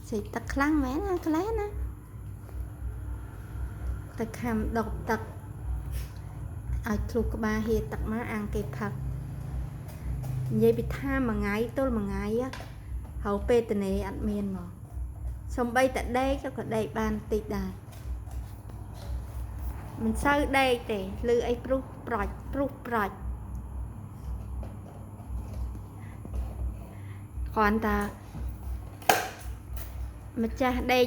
ស្រេកទឹកខ្លាំងមែនណាក្លែណាទៅខំដបទឹកឲ្យធ្លុះក្បាលហៀទឹកមកអាំងគេផឹកនិយាយពីថាមួយថ្ងៃទល់មួយថ្ងៃហើយពេលតនេអត់មានមកសំបីតែដេកក៏ដេកបានតិចដែរមិនសូវដេកទេឬអីព្រុសប្រាច់ព្រុសប្រាច់គ្រាន់តែម្ចាស់ដេក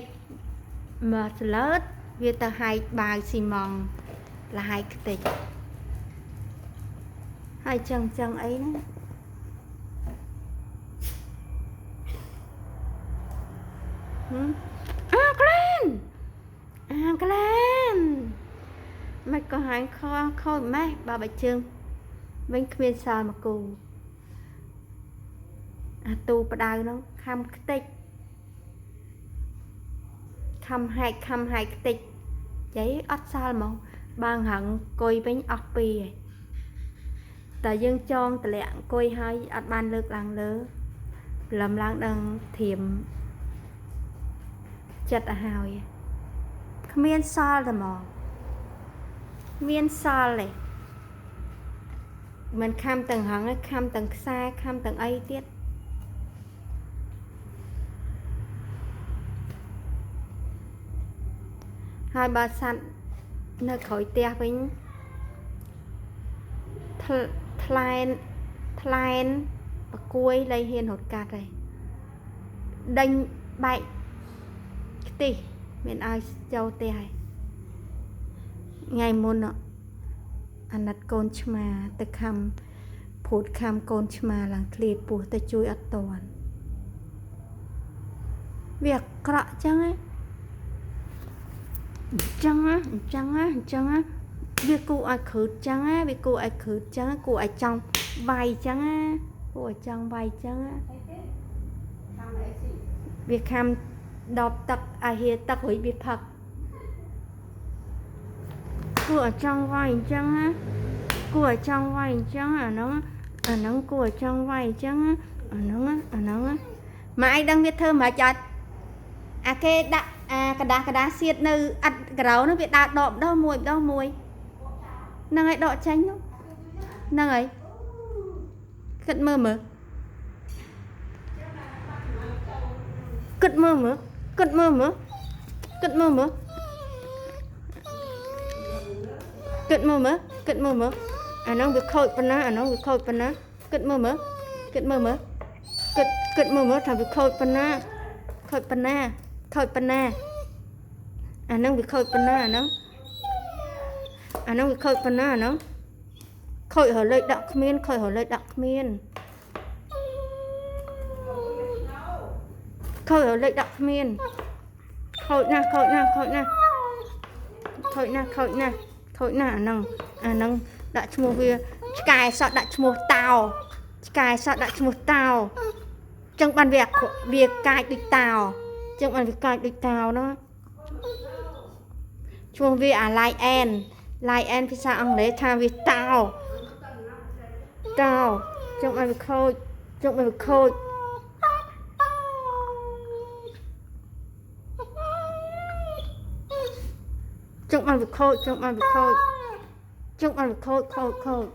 មកស្លើតវាទៅហែកបាវស៊ីម៉ងលហែកខ្ទេចហើយចឹងចឹងអីណាអាក្លែនអាក្លែនមិនក៏ហាញខខូចម៉េះបើបាច់ជើងវិញគ្មានសល់មកគូអាទូផ្ដៅហ្នឹងខំខ្ទេចខំហែកខំហែកខ្ទេចចៃអត់សល់ហ្មងបើហឹងអង្គុយវិញអស់ពីរហើយតែយើងចងតម្លាក់អង្គុយហើយអត់បានលើកឡើងលើព្រលឹមឡើងដឹងធៀមចិត្តឲ្យហើយគ្មានសល់តែហ្មងមានសល់ទេមិនខំទាំងហឹងទេខំទាំងខ្សែខំទាំងអីទៀតហើយបើសัตว์នៅក្រោយផ្ទះវិញថ្លែនថ្លែនបកួយលែងហ៊ានរត់កាត់ហើយដេញបែកខ្ទិះមានឲ្យចូលផ្ទះហើយថ្ងៃមុនអាណិតកូនឆ្មាទៅខំភូតខំកូនឆ្មាឡើងធ្លាយពោះទៅជួយអត់តាន់វាអាក្រក់ចឹងហ៎ចឹងណាចឹងណាចឹងណាវាគូឲ្យគ្រឹតចឹងណាវាគូឲ្យគ្រឹតចឹងគូឲ្យចង់វាយចឹងណាគូឲ្យចង់វាយចឹងណាវាខំដបទឹកឲ្យហៀទឹករួចវាផឹកគូឲ្យចង់វាយអញ្ចឹងណាគូឲ្យចង់វាយអញ្ចឹងអាហ្នឹងអាហ្នឹងគូឲ្យចង់វាយអញ្ចឹងអាហ្នឹងអាហ្នឹងម៉ែឯងដឹងវាធ្វើមិនអត់អាគេដាក់អាกระดาษกระดาษសៀតនៅអត់ក្រៅនោះវាដើរដកម្ដងមួយម្ដងមួយហ្នឹងហើយដកចេញនោះហ្នឹងហើយគិតមើលមើលគិតមើលមើលគិតមើលមើលគិតមើលមើលគិតមើលមើលគិតមើលមើលអាហ្នឹងវាខូចប៉ុណ្ណាអាហ្នឹងវាខូចប៉ុណ្ណាគិតមើលមើលគិតមើលមើលគិតគិតមើលមើលថាវាខូចប៉ុណ្ណាខូចប៉ុណ្ណាខូចប៉ុណ្ណាអាហ្នឹងវាខូចប៉ុណ្ណាអាហ្នឹងអាហ្នឹងវាខូចប៉ុណ្ណាអាហ្នឹងខូចរលេខដាក់គ្មានខូចរលេខដាក់គ្មានខូចរលេខដាក់គ្មានខូចណាស់ខូចណាស់ខូចណាស់ខូចណាស់ខូចណាស់ខូចណាស់អាហ្នឹងអាហ្នឹងដាក់ឈ្មោះវាឆ្កែសតដាក់ឈ្មោះតោឆ្កែសតដាក់ឈ្មោះតោចឹងបានវាវាកាចដូចតោចឹងបានវាកាចដូចតោណាឈ្មោះវាអា Lion Lion ភាសាអង់គ្លេសថាវាតោតោចឹងបានវាខូចចឹងបានវាខូចចឹងបានវាខូចចឹងបានវាខូចចឹងបានវាខូចខូចខូច